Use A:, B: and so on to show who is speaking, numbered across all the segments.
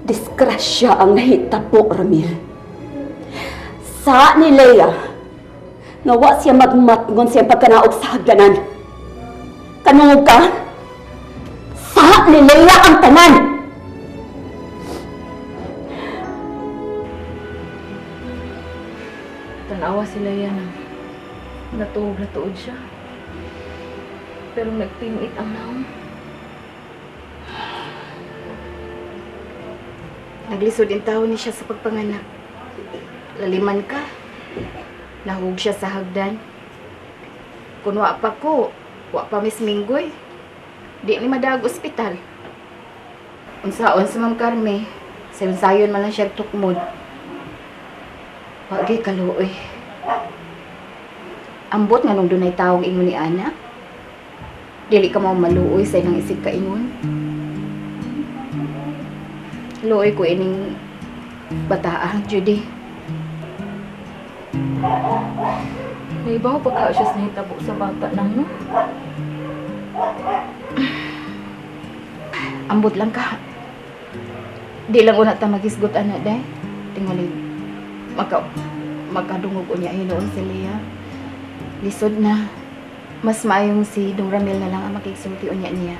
A: Disgrasya ang nahitabo, Ramil. Sa ni Leia, nga wa siya magmatngon siyang pagkanaog sa hagdanan. Kanungog ka? Sa ni Leia ang tanan!
B: Tanawa si Leia na natuog na tuod siya. Pero nagpingit ang naong.
C: Naglisod in taon ni siya sa pagpanganak. Laliman ka. Nahug siya sa hagdan. Kun wa pa ko, wa pa mis minggoy. Di ni madaag ospital. Unsaon sa Ma'am Carme, sayon-sayon man lang siya tukmod. Wagi kaluoy. Ambot nga nung dunay tawong ingon ni Ana. Dili ka mao maluoy sa ilang isig kaingon. Luoy ko ining bataa, Judy.
B: Naibaw pa ka siya sa nahitabo sa bata nang, no?
C: Ambot lang ka. Di lang una ta magisgot ana day. Tingali magkadungog unya hinuon si Leia. Lisod na. Mas maayong si Dong Ramil na lang ang makigsulti unya niya.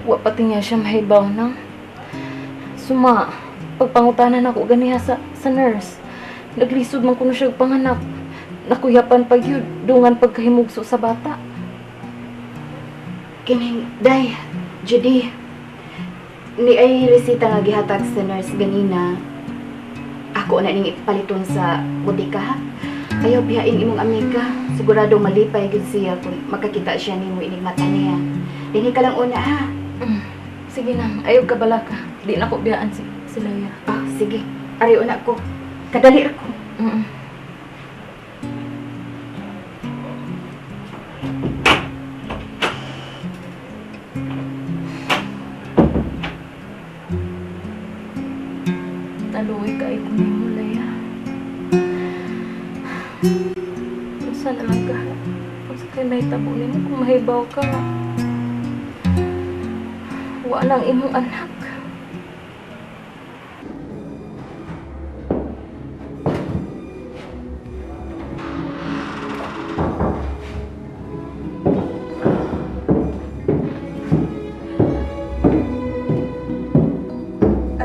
B: Wa pa niya siya mahibaw nang. Suma, pagpangutanan ako ganiha sa nurse. Naglisod man kuno siya panganak. Nakuyapan pag yun, dungan pagkahimugso sa bata.
C: Kining, day, Judy, ni ay resita nga gihatag sa nurse ganina. Ako na ning ipaliton sa botika, ha? Ayaw bihain imong amiga. Sigurado malipay gid siya kung makakita siya nimo inig mata niya. Dinhi ka lang una, ha?
B: Sige na, ayaw ka bala ka. Di na ko biyaan si Leia.
C: Ah, sige. Ari una ko. Kadali ra ko.
B: Naluoy ka ay kung nimo, Leia. Unsa na lang ka? Unsa kay nahitabo nimo kung mahibaw ka? Wa lang imong anak.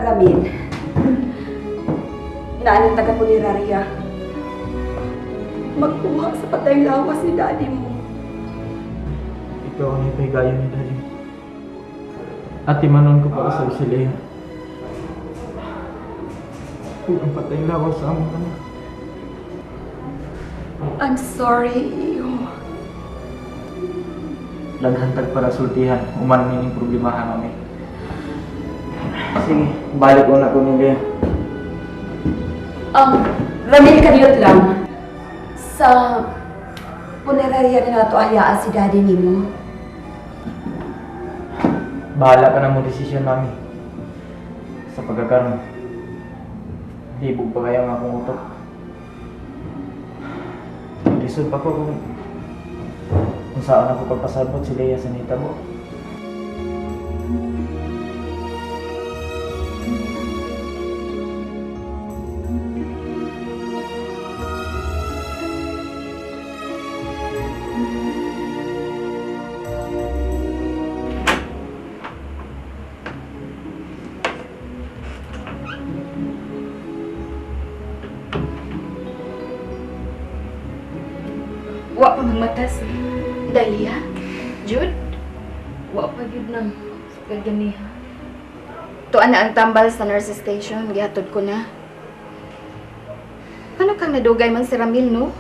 A: Ramil, naaning taga-punerarya. Magkuha sa patay lawas ni daddy mo.
D: Ikaw ang ipahigayon ni daddy mo. At timanon ko para sa si Leia. Kung ang patay lawas sa among anak.
A: I'm sorry, iyo.
D: Daghan tag para sultihan, uman nining problemahan mami. Sige, balik una ko ni Leia.
A: Ramil, kadiyot lang. Sa punerarya na nato ahayaan si daddy nimo.
D: Bahala ka na mo desisyon, mami. Sa pagkakaroon, libog pa kaya ang akong utok. Lisod pa ko kung saan ako pagpasabot si Leia sa nitabo.
C: Wa pa magmatas. Dalia? Jude?
B: Wa pa gyud nang sa kaganiha.
C: Tuan na ang tambal sa nurse station. Gihatod ko na. Ano kang nadugay man si Ramil, no?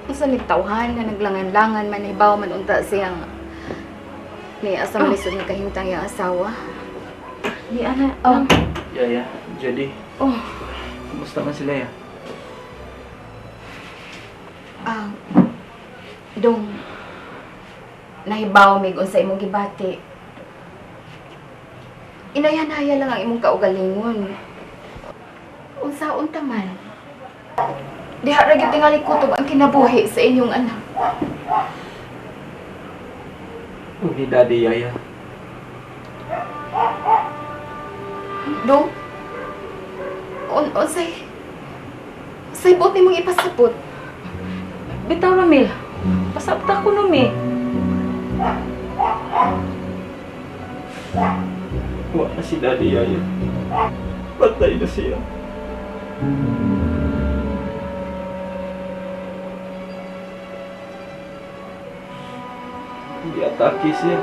C: Unsa nagtawhan na naglangan-langan man hibaw man unta siyang ni asa man lisod nga kahimtang iyang asawa.
B: Ni ana.
C: Oh.
D: Yaya, Judy.
B: Oh.
D: Kumusta man si Leia?
C: Ah, dong nahibaw mig unsa imong gibati. Inayanaya lang ang imong kaugalingon. Unsaon ta man? Diha ra gyud tingali kutob ang kinabuhi sa inyong anak.
D: Ug ni Daddy, Yaya.
C: Dong? Unsay? Unsay buot nimong ipasabot?
B: Bitaw, Ramil. Pasabta ko no, mi.
D: Wa na si Daddy, Yaya. Patay na siya. Giatake siya.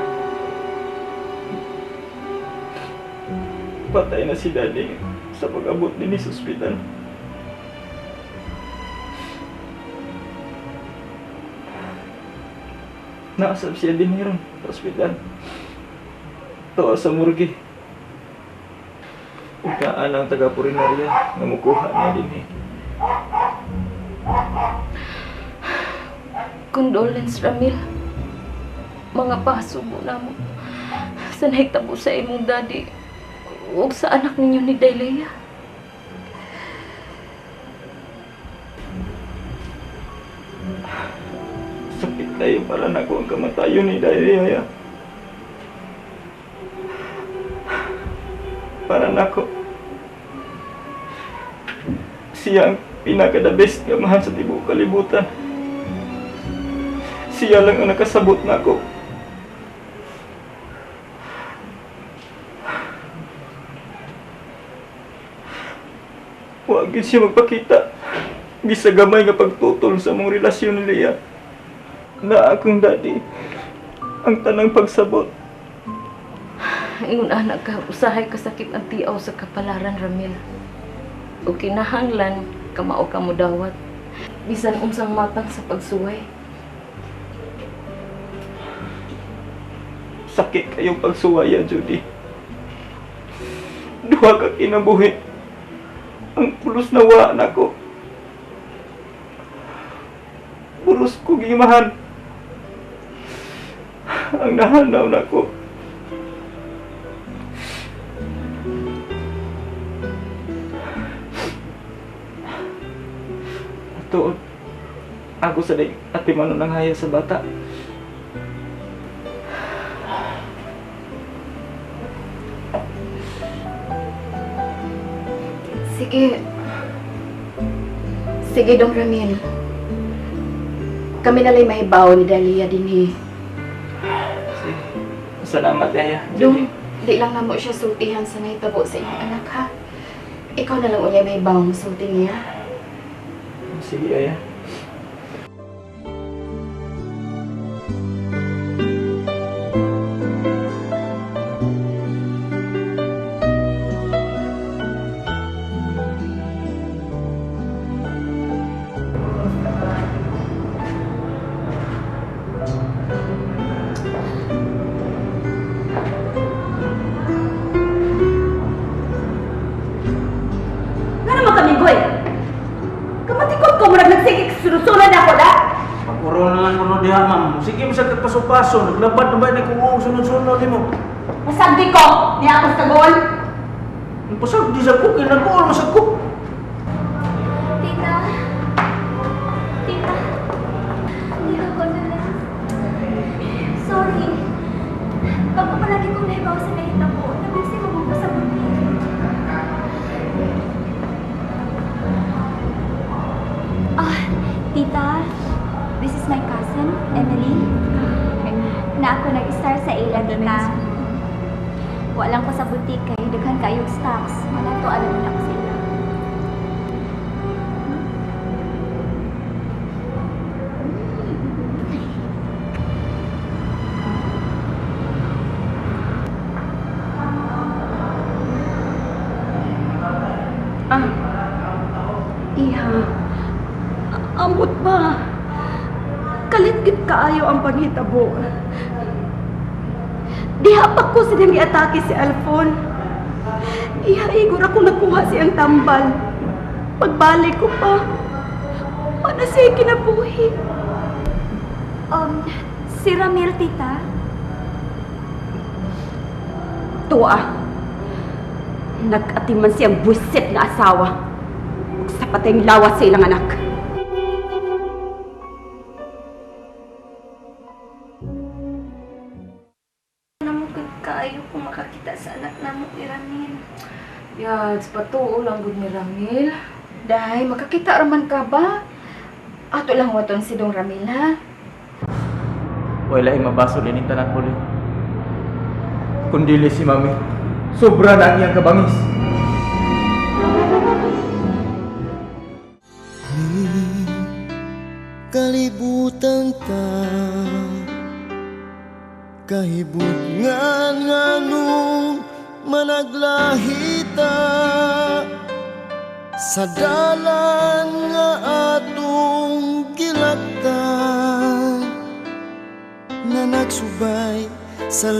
D: Patay na si Daddy sa pag-abot din sa ospital. Naasab siya din ron sa ospital. Tawa sa morgue. Ukaan ang taga-purinarya nga mukuha niya din eh.
B: Condolence, Ramil. Mga paso mo na mo. Sa nahitabo sa imong daddy. Ug sa anak ninyo ni Dailea.
D: Sakit kayo para nako ang kamatayon ni Dailea. Para nako. Siya ang pinaka the best nga mahal sa tibuok kalibutan. Siya lang ang nakasabot nako. Wa gyud siya magpakita. Bisa gamay nga pagtutol sa mong relasyon ni Leah. Na akong daddy ang tanang pagsabot.
B: Ingon anak ka, usahay kasakit ang tiaw sa kapalaran, Ramil. O kinahanglan, kamao ka mo dawat. Bisan unsang matang sa pagsuway.
D: Sakit kayong pagsuwaya, Judy. Duha ka kinabuhi. Ang pulos na wa nako. Pulos ko gimahan. Ang nahanaw nako. Tuod, ako sa day, ati man nang haya sa bata.
C: Sige. Sige, Dong Ramil. Kami nalay mahibaw ni Dalia dinhi.
D: Sige. Salamat, Yaya.
C: Dong, di lang namo siya sultihan sa nahitabo sa inyong anak, ha? Ikaw na lang unya mahibaw mo sulti niya.
D: Sige, Yaya.
A: Nga naman kami, Goy. Kamatikot ko, murag nagsigig sunod-sunod ako da.
E: Pag-uro na lang kuno diha, ma'am. Sige mo sa kagpaso-paso. Naglabad na ba ni kung oo, sunod-sunod nimo?
A: Masagdi ko, niya ako sa goal.
E: Ang pasag, di sa ko, kaya nag-uol, masag ko.
F: Tita. Tita. Hindi ko condolence. Sorry. Bago palagi kong nahibaw sa nahitabo, nabisi mo ko sa buti. Ah, tita. This is my cousin, Emily. Na ako nag-star sa ila, tita. Walang ko sa boutique kay daghan kayong stocks. Wala to alam mo na ako sa ila.
A: Ah, iha. Amot ba? Kalit gid kaayo ang panghitabo. Diha pa ko siyang giatake si Alfon. Iha, igor ako nakuha siyang tambal. Pagbalik ko pa, wala siya kinabuhi.
F: Si Ramil, tita?
A: Tuwa. Nag-atiman siyang buwisit na asawa. Ug sa patayng lawas sa ilang anak. kaayo kung makakita sa anak namo ni Ramil.
B: Yads, patuo lang gud ni Ramil.
C: Day, makakita raman ka ba? Ato lang waton si Dong Ramil, ha?
D: Wala laing mabasol ining tanan huli. Kundili si Mami. Sobra na ang iyang kabangis.
G: Kalibutan ta kahibutngan nganong managlahita sa dalan nga atong gilaktan nga nagsubay sa